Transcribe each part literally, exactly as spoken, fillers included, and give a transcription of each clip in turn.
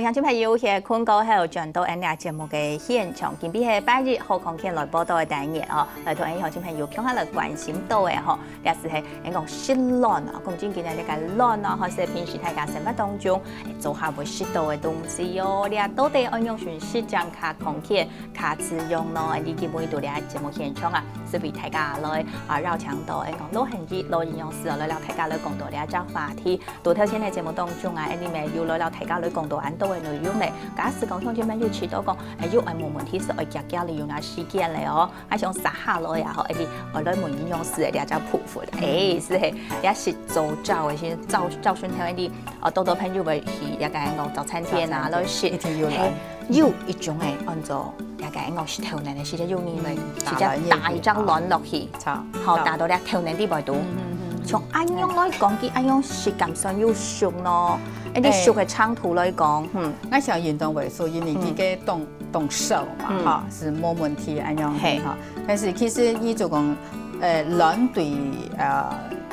鄉親朋友，歇睏過後，轉到𫣆俚節目个現場，今晡日係拜一好康健來報到个單元哦，來同𫣆鄉親朋友共下來關心到个吼，這就係𫣆講食卵啊，講正經个這个卵啊，或是平時大家生活當中，欸，做下會食到个東西哦，這到底愛仰般食正較康健、較滋養呢？今晡日在這節目現場啊，就為大家來啊邀請到，𫣆講老行醫、老營養師哦，來摎大家來講到這隻話題。 在頭先个節目當中啊，𫣆俚乜有來摎大家來講到恁多个內容咧。假使講鄉親朋友試著講，欸，有愛問問題係愛遽遽利用啊時間咧哦，啊想接下來啊吼，𫣆俚愛來問營養師个這隻部分，欸，就係，也係早朝个，先早，早晨頭𫣆俚，哦，多多朋友會去這个講早餐店啊，早餐店，來食，一定有來。嘿，有一種欸，安到這个講食豆奶个時間，有人會嗯，直接打一隻卵落去。 打卵入去。著，好，著。打到這豆奶裡背肚。嗯，嗯，嗯，嗯。像恁樣來講，佢恁樣食感算有熟咯。欸，你熟个程度來講，嗯。𠊎想運動為主，因為佢个動，動手嘛，嗯。哈，係無問題恁樣嘿。哈。但是其實你就講，呃，卵對，呃，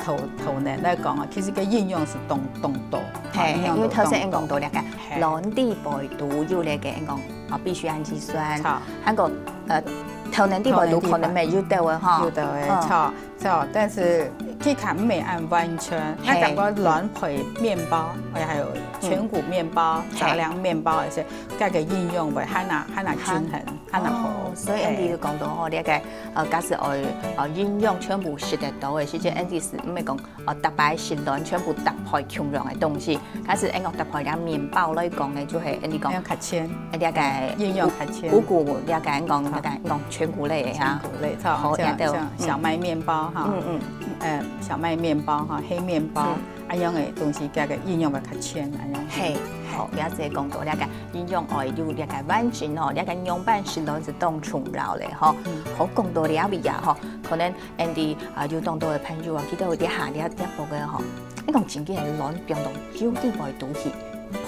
豆，豆奶來講啊，其實个營養係當，當多，哈，嘿，營養都當多。因為頭先𫣆講到這个，嘿。卵裡背肚有這个𫣆講，啊，必需氨基酸，著。還有，呃，豆奶裡背肚可能乜有兜个哈。有兜个，嗯。著。 著，但是佢較毋係恁完全，嘿。𠊎感覺卵配麵包，欸，還有全穀麵包、嘿。雜糧麵包該兜，該个營養會還較，還較均衡，還較好。哦，所以Andy就講到吼，嘿。這个，呃，假使愛，呃，營養全部食得到个時節，嗯。Andy係毋係講，呃，逐擺食卵全部搭配共樣个東西， 假使𫣆講搭配這麵包來講呢，就係𫣆俚講，愛較全。欸，這个營養較全。五，五穀，這个𫣆講，著。這个𫣆講全穀類个哈。全穀類，著，好，像，這兜，像小麥麵包哈，嗯。嗯，嗯。呃，小麥麵包哈，黑麵包，嗯。恁樣个東西，這个營養會較全，恁樣。嘿，好，了解講到這个營養愛有這个完整吼，這个樣般食卵係當重要个吼。嗯。好，講到這位啊吼，可能 Andy，啊，有當多个朋友啊，佢兜有在下這，這步个吼。你講正經个卵放到油裡背肚去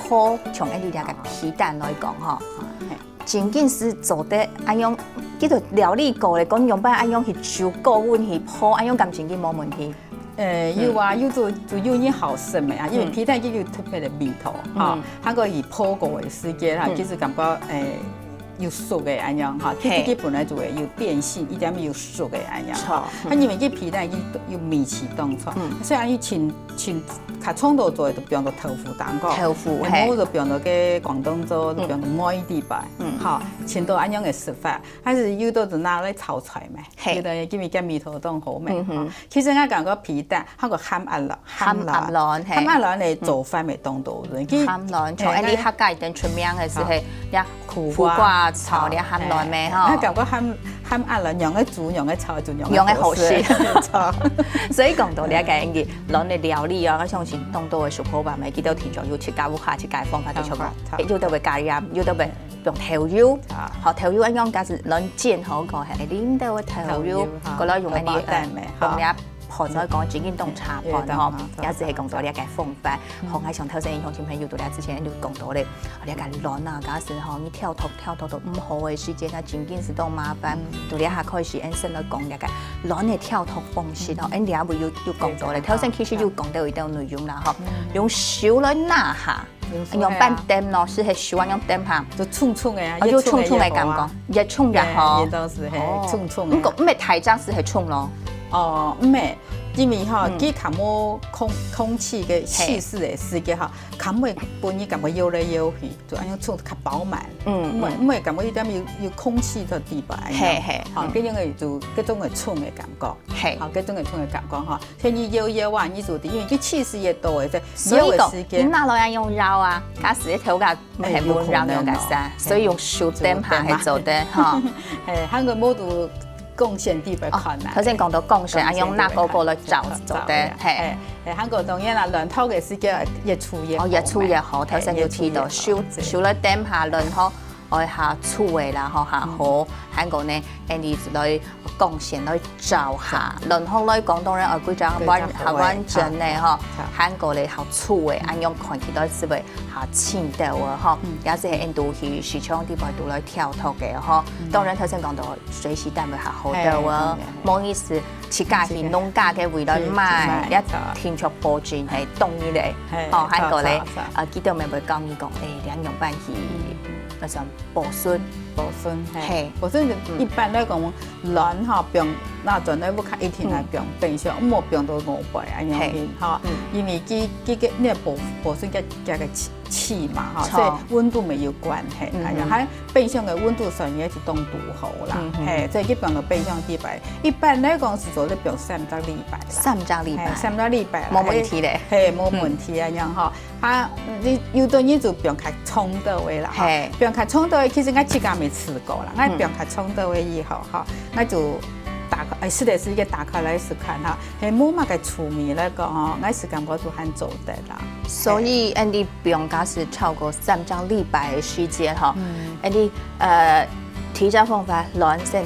烰，像Andy這个皮蛋來講吼，嘿。正經係做得恁樣，佢兜料理過咧，講樣般恁樣去煮過溫去烰，恁樣敢正經無問題？呃，有啊，嗯。有做，就有人好食个啊，因為嗯。皮蛋佢有特別个味道，哈，嗯。還過佢烰過个時間哈，嗯。其實感覺，欸， 有熟个恁樣哈，其實嘿。佢本來就會有變性，一點有熟个恁樣哈。著，嗯。啊，因為佢皮蛋佢有味緒當重，嗯。所以佢盡，盡較常都做个就放到豆腐當中，豆腐，嘿。嘿，無就放到个廣東粥，就放到糜裡背，嗯。哈，盡多恁樣个食法，還係有兜就拿來炒菜嘛，嘿。有兜因為佢味道當好嘛，嗯哼。哈。其實𠊎感覺皮蛋，還有鹹鴨卵，鹹鴨卵，鹹鴨卵，嘿。鹹鴨卵个做法乜當多人，佢，鹹卵，像嘿，𫣆俚客家當出名个係，好。嘿，呀， 苦瓜炒這鹹卵咩，吼。𠊎感覺鹹，鹹鴨卵仰仔煮，仰仔炒，就仰仔好食。仰仔好食。著。所以講到這个，𫣆俚卵个料理啊，𠊎相信當多个小伙伴們，佢兜定著有自家屋下自家个方法，就像講，著。有兜會加鹽，有兜會用豆油。著。好，豆油恁樣，假使卵煎好過後，係淋兜个豆油，豆油，哈，過來用恁樣，荷包蛋咩，呃，用這 飯來講，正經當差飯吼，有當好，也就係講到這个方法。嗯。好，𠊎想頭先鄉親朋友在這之前就講到咧，這个卵啊，假使吼，你跳脫，跳脫到毋好个時間，該正經係當麻煩。嗯。對這下開始，𫣆先來講這个卵个跳脫方式吼，嗯。𫣆這下有，有講到咧，對，頭先其實有講到一條內容啦吼，嗯。用手來拿下。 用手个啊。用半點咯，係，係手啊，用點下。就重重个啊，哦，越重个越好啊。有重重个感覺，越重越好。嘿，越當時，嘿，哦。重重个啊。毋過，毋係大隻係，係重咯。哦，毋係，因為吼，嗯。佢較無空，空氣个氣勢个時間吼，較會分你感覺搖來搖去，就恁樣重較飽滿。嗯，毋會，嗯。毋會感覺一點有，有空氣在裡背，嘿，嘿，吼，嗯。該種个就，該種个重个感覺。嘿。吼，該種个重个感覺吼。 所以你搖搖啊，你就得，因為佢氣勢越多个，所以講，搖个時間。你拿來愛用搖啊，假使个頭殼，哎，係無搖个啥，有可能哦。所以用手點下係做得，吼。哎，還過無就光線特別困難。哦，頭先講到光線，啊，用那個個來照，照，照，做得，嘿。哎，哎，還過當然啦，卵透个時間越粗越好嘛。哦，越粗越好，頭先有提到，哎，越粗越好，手，手來點下卵透，愛較粗个啦吼，較好，還過呢，恁樣來光線來照下。卵殼來講，當然愛歸隻完，較完整个吼，還過咧較粗个，恁樣看起來就會較清透个吼。也係恁樣去市場裡背肚來挑擇个吼。當然頭先講到水洗蛋會較好兜哦，無意思，自家去農家个位來買，也定著保證係當日个，吼，還過咧，啊，佢兜乜會教你講，誒，你仰般去，那算 保存。保存，嘿，嘿。保存就一般來講，卵吼，放拿轉來屋下一定愛放冰箱，毋好放到外背恁樣去吼，因為佢，佢个，你个保，保存个，个个氣，氣嘛吼，著。所以溫度乜有關係。哎呀，還冰箱个溫度算也係當堵好啦，嘿，所以佢放到冰箱裡背，一般來講係做得放三隻禮拜啦。三隻禮拜。嘿，三隻禮拜啦，無問題咧。嘿，無問題恁樣吼。 啊，你有兜人就放較長兜个啦，吼，嘿。放較長兜个，其實𠊎自家乜試過啦，𠊎放較長兜个以後，吼，𠊎就打開，誒，試个時間打開來試看哈，係無麼个趣味來講吼，𠊎係感覺就還做得啦。所以，恁樣放假使超過三隻禮拜个時間吼，恁樣，呃，第一隻方法，卵先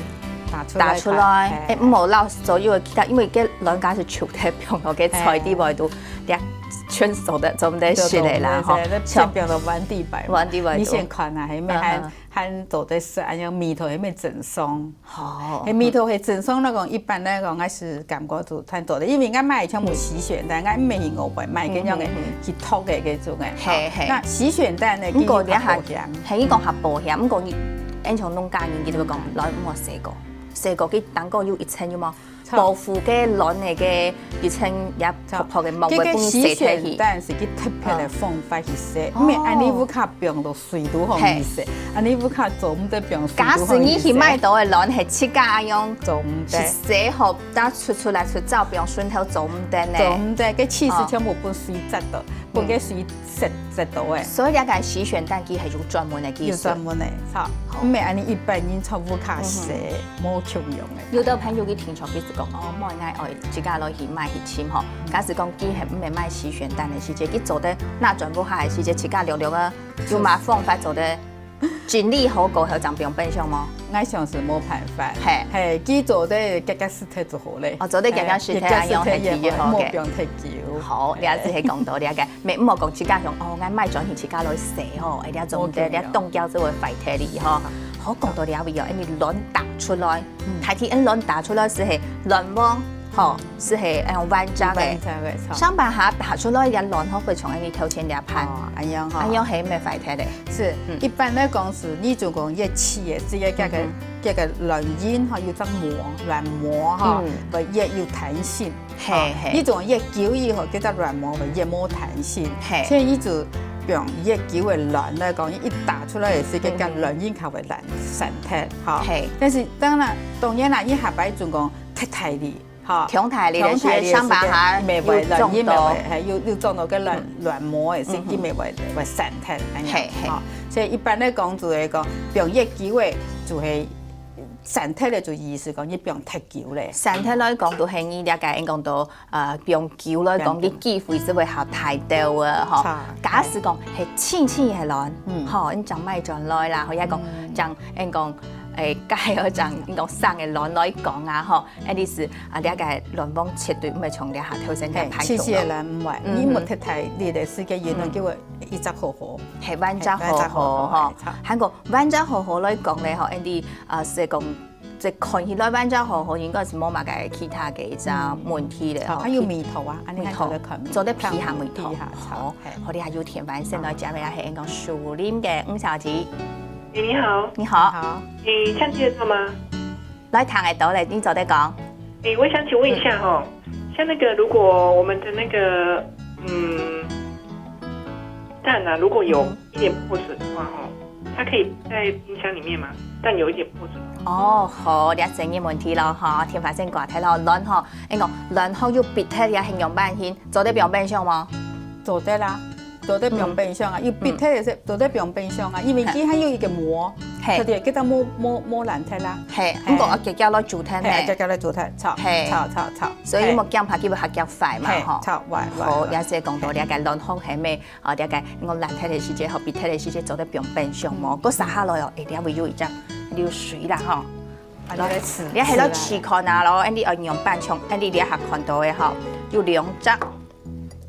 打出來，打出來，嘿。誒，毋好摎所有个其他，因為該卵假使就忒放落个菜裡背肚， 這全熟个，做毋得食个啦，吼。就做毋得食，就先放到碗裡背嘛。碗裡背肚。你先看啊，係乜還，嗯，嗯。還做得食，恁樣味道係乜正常。哦。係味道係正常來講，一般來講，𠊎係感覺就還做得，因為𠊎買全部洗選蛋，𠊎毋係去外背買，嗯，該種个，嗯，嗯。去托个該種个。嘿，嘿。那洗選蛋呢，毋過你還，其實較保險。嘿，你講較保險，毋過你，恁像農家人，佢就會講，嗯。卵毋好洗過，洗過佢頂高有一層有無？ 著。保護个卵个个一層也薄薄个，莫會分佢洗忒去。這个洗選蛋係佢特別个方法去洗，哦。毋係恁樣屋下放到水都好去洗，嘿。恁樣屋下做毋得放水都好去洗。假使你去買到个卵係自家恁樣，做毋得。去洗好，再出出來出照放順頭做毋得呢。做毋得，該氣係全部分水擠到，哦。分該水 食，食到个。所以這个洗選蛋機係有專門个技術。有專門个，著。好。毋係恁樣一般人在屋下洗，嗯哼。無共樣个。有兜朋友佢定著佢就講，哦，莫，𠊎愛自家落去買去尋吼。嗯。假使講佢係毋係買洗選蛋个時節，佢做得拿轉屋下个時節，自家略略啊，有麼方法做得 整理好過後正放冰箱無？𠊎想係無辦法。嘿。嘿，佢做得結結實實就好咧。哦，做得結結實實，嘿，恁樣係第一好个。莫放忒久。好，嘿。這就係講到這个，乜毋好講自家想，哦，𠊎買轉去自家來洗吼，哎，這做毋得，無共樣。這凍掉就會壞忒哩吼。好，講到這位哦，因為卵打出來，嗯。大體恁卵打出來係係卵黃， 吼，係係，嗯，完整个。完整个，著。上擺下打出來个卵吼，會像恁樣頭前這盤。哦，恁樣吼。恁樣係毋係壞忒个？係，嗯。一般來講係，你就講越細个，這个，這个，嗯哼。這个卵仁吼，有隻膜，卵膜吼，嗯。會越有彈性。嘿，吼，嘿。你種越久以後，這隻卵膜會越無彈性。嘿。所以你就用越久个卵來講，一打出來个時，這个，嗯哼。卵仁較會爛，散忒，吼。嘿。但是當然，當然啦，你下擺就講忒大力， 吼，忒大力个時，忒大力个時，上擺下有撞到。乜會，卵仁乜會，嘿，有，有撞到个卵，嗯。卵膜个時，嗯哼。佢乜會，會散忒，恁樣，嘿，嘿。吼。所以一般來講，就係講，放越久个，就係散忒个，就意思講，你放忒久咧。散忒來講，就係你了解，應講到，呃，放久來講，放久。你機會就會較大兜个，吼。著。假使講係新鮮个卵，嗯。吼，你正買轉來啦，或者講，嗯。正，應講，誒，該个正，應講生个卵來講啊，吼， 恁樣係，啊，這个卵黃絕對毋會像這下頭先个嘿，排除咯。新鮮个卵毋會，嗯哼。你莫忒大力个時間，佢就會一隻好好。嘿，完整好好吼。嘿，完整好好，嘿，著。還過完整好好來講咧吼，恁樣，啊，係講，這看起來完整好好，應該係無麼个其他个一隻問題咧，嗯。吼，還有味道啊，恁樣還做得看味道。味道，做得鼻下味道。鼻下，好，嘿。好，你還有電話線來接个，係講樹林个吳小姐。誒，你好。你好。你好。誒，這樣聽得到嗎？ 來，聽得到咧，你做得講。誒，我想請問一下哈，嗯。像那個，如果我們的那個，嗯，蛋啊，如果有一點破損的話哈，嗯。它可以在冰箱裡面嗎？蛋有一點破損的話。哦，好，這係你問題咯，吼，電話線掛忒咯，卵吼，𠊎講，卵殼有必忒，這係仰般形，做得放冰箱無？做得啦。 做得放冰箱啊，嗯。有必忒个係做得放冰箱啊，因為佢還有一個膜，係。佢就，佢就無，無，無爛忒啦。係，係。毋過愛遽遽來煮忒呢。係，遽遽來煮忒，炒，係。炒，炒，炒。所以莫驚怕佢會較遽壞嘛，係，吼。炒，壞，壞，好，壞。也係講到這個卵殼係咩？啊，這個𠊎爛忒个時節，吼，必忒个時節做得放冰箱無？嗯。過續下來哦，一定會有一隻流水啦，吼。啊，你來試，你還要試看啊咯，恁樣愛仰般像，恁樣你還看到个吼，有兩隻，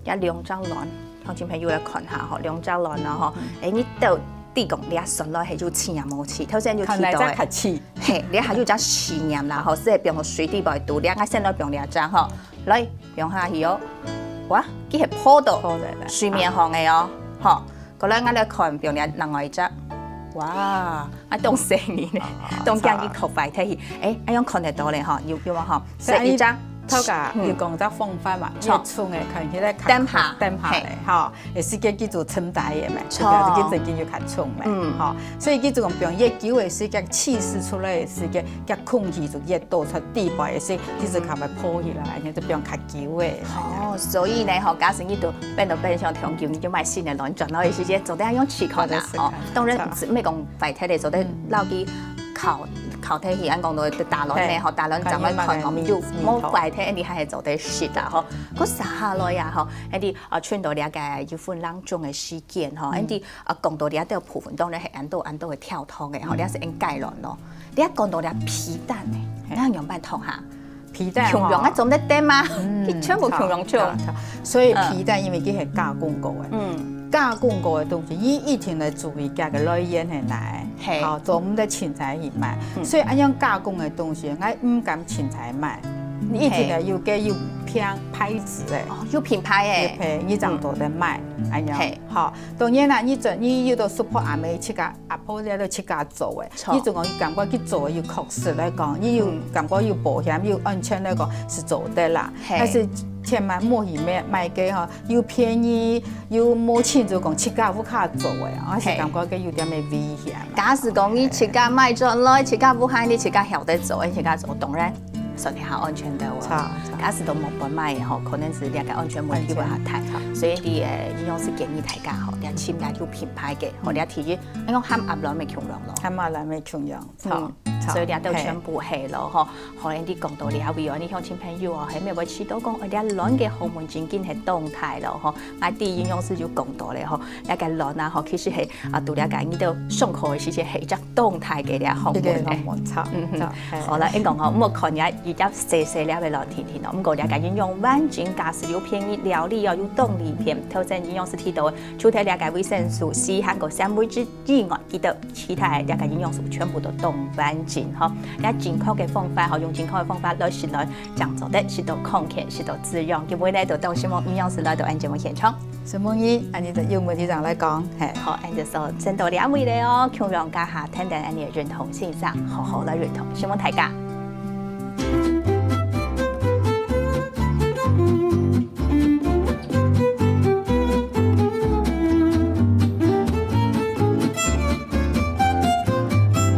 有兩隻卵，鄉親朋友來看下吼，兩隻卵啊吼，嗯。誒，你到底講你還算落係有試也無試，頭先就提到个。看哪隻較試。嘿，你還有隻試驗啦吼，係放落水底背肚，你愛先來放兩隻吼，來，放下去哦。哇，佢係泡到，泡在了。水面上个哦，吼。 過來，𠊎來看表面另外一隻。哇，啊，當細呢，啊，當驚佢殼壞忒去。誒，恁樣看得到咧吼，有，有無吼？所以一隻，所以頭下嗯。有講隻方法嘛，著。越重个看起來較，等下，等下咧，嘿。吼，也係个叫做沉底个嘛，著。就表示佢正經有較重嘛，嗯。吼。所以叫做講放越久个時間，氣勢出來个時間， 个空氣就越多出，底背个時，佢就較會浮起來，就變較久个。哦，所以呢，吼，假使你都變到冰箱忒久，你就買新个卵，轉到一時間，做得用試看啊，做得試看。哦，當然，著。毋係講壞忒个，做得嗯。落去烤，烤忒去，恁講到打卵呢，嘿。吼，打卵正來看，看有無味，有無味道。壞忒，你還係做得食啦，吼。過續下來呀，吼，恁樣，啊，伸到這個有分兩種个時間，吼，嗯。恁樣，啊，講到這個部分，當然係恁多恁多个跳動个，吼，嗯。這係應該卵咯。 你還講到這皮蛋呢，嘿。你還仰般燙下？皮蛋吼。共樣啊，做得得嗎？嗯，佢全部共樣做。著，著，著。所以皮蛋因為佢係加工過个，嗯。加工過个東西，你一定愛注意佢个來源係哪个。嘿。好，做毋得凊彩去買。嗯。所以恁樣加工个東西，𠊎毋敢凊彩買。你一定愛有个有品牌子个。哦，有品牌个。有品，你正做得買，嗯。恁樣。嘿。好，當然啦，你做，你有到super阿妹自家 阿婆這都自家做个，著。你總講感覺佢做个有確實來講，你有嗯。感覺有保險、有安全來講係做得啦。嘿。但是千萬莫去買，買个吼，又便宜又無清楚講自家屋下做个，𠊎係感覺个有點仔危險啦。假使講你自家買轉來，自家屋下你自家曉得做，你自家做，當然 算係較安全个哦。著，著。假使都無分買个吼，可能係這個安全問題會較大。安全。著。所以你，呃，營養師建議大家吼，你愛尋這有品牌个，吼，嗯。你愛第一，你講鹹鴨卵乜共樣咯。鹹鴨卵乜共樣，著，嗯，著。所以這都全部係咯，嘿。吼。可能你講到這位哦，你鄉親朋友哦，還無會知道講，哦，這卵个學問真經係當大咯，吼。 啊，第一營養師就講到咧吼，這個卵啊吼，其實係啊，除了講你兜上課个時節係一隻當大个這學問咧。一個學問，著，嗯哼。著，嘿。好啦，應該吼，莫看人家一隻細細粒个卵甜甜哦，毋過這個營養完整，加上又便宜料理哦，又當利便。頭先營養師提到个，除忒這個維生素C還有纖維質以外，記得其他个這個營養素全部都當完整吼。這正確个方法吼，用正確个方法來食卵， 正做得食到康健，食到滋養。今晡日呢，就當承蒙營養師來到𫣆節目現場。承蒙你，恁樣就有問題正來講，嘿。好，𫣆就先到這位咧哦，共樣加下，等等𫣆个運動先生，好好來運動，承蒙大家。